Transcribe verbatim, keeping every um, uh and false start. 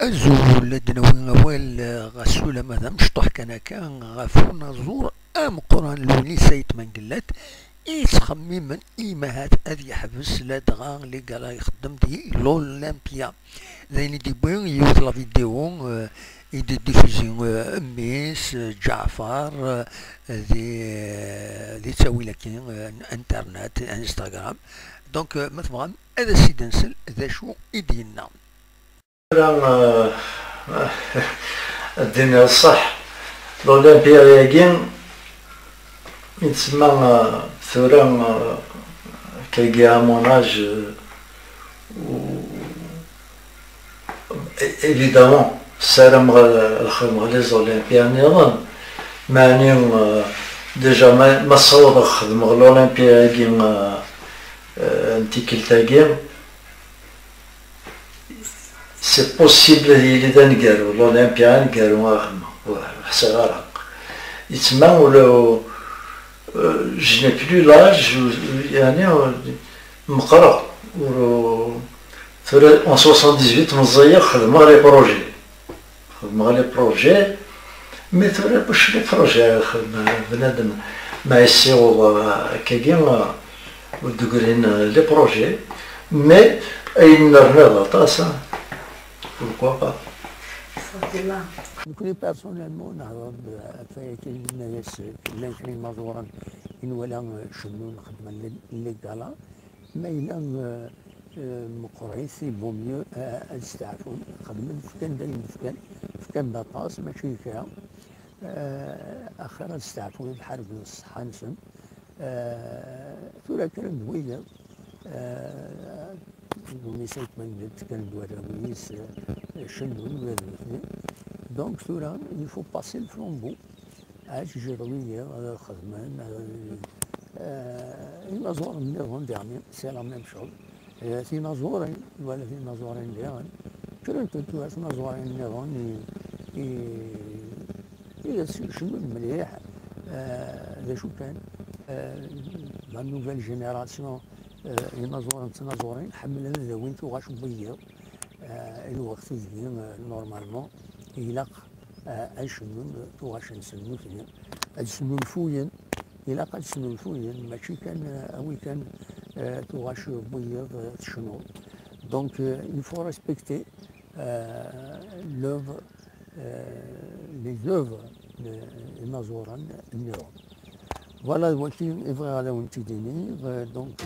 Azul, ad d-nawi awal, eh, ɣas ulamma d amecṭuḥ kan akka, ɣef unaẓur ameqqran Lewnis Ayt Mengellat i yettxemmimen i mahat ad yeḥbes ladɣa les galas ixeddem di l'Olympia. D ayen i d-yewwi yiwet la vidéo, eh, i d-diffusi, eh, mmi-s, eh, Ǧaɛfar, eh, di, eh, di ttawil-agi, eh, n internet, Instagram. Donc, eh, ma tebɣam, ad as-id-nsel d acu i d-yenna. Tura, eh, ad d-iniɣ ṣṣeḥ, l'Olympia-agi i tsemma, eh, tura, eh, kagi à mon âge, eh, u-, évidemment, ssarameɣ ad xedmeɣ les Olympiades nniḍen, meɛni, eh, déjà ma, ma ssawḍeɣ xedmeɣ l'Olympia-agi, eh, eh, n tikkelt-agi, c'est possible ad yili d aneggaru, l'Olympia aneggaru, a xedmeɣ, ur ḥṣiɣ ara. Yettma ula, euh, je n'ai plus l'âge, yani, euh, meqqreɣ. Ur, tura, en soixante-dix-huit, meẓẓiyeɣ, xedmeɣ les projets. Xedmeɣ les projets, mais tura bac les projets, xedm-, bnadem ma yessiweḍ, euh, akkagi, euh, ur d-grin, euh, les projets, mais ayen nerniḍ aṭas, hein. Pourquoi pas? Nekkni personnellement nehḍer-d ɣef wayagi, yenna-yas llan kra imaẓuren i nwala cennun xeddmen les, les galas, ma yella, euh, euh, meqqrit, il vaut mieux, euh, ad steɛfun, xedmen, fkan-d ayen fkan, fkan-d aṭas, mačči kra. Euh, axir ad steɛfun, ad ḥarben ṣṣeḥḥa-nsen. Eh, tura kkren-d wiyaḍ, eh, Lewnis Ayt Mengellat, kkren-d warraw-is, eh, cennun ula d nutni. Donc tura, il faut passer le flambeau. Ad tejjiḍ wiyaḍ ad xedmen, eh, eh, inaẓuren nniḍen, diɣmi, c'est la même chose. Eh, tinaẓurin, wala tinaẓurin diɣen, kkrent-d tura tinaẓurin nniḍen i, i, i as-icennun mliḥ, eh, d acu kan, eh, la nouvelle génération, eh, inaẓuren d tnaẓurin ḥemmlen ad awin tuɣac n wiyiḍ, eh, i lweqt ideg, eh, normalement ilaq, eh, ad cennun tuɣac-nsen nutni, ad snulfuyen, ilaq ad snulfuyen, mačči kan, eh, awi kan, eh, tuɣac n wiyiḍ, eh, tecnuḍ. Donc, euh, il faut respecter, euh, l'œuvre, euh, les œuvres, euh, inaẓuren nniḍen. Voilà, waki i bɣiɣ ad awen-t-id-iniɣ, euh, donc.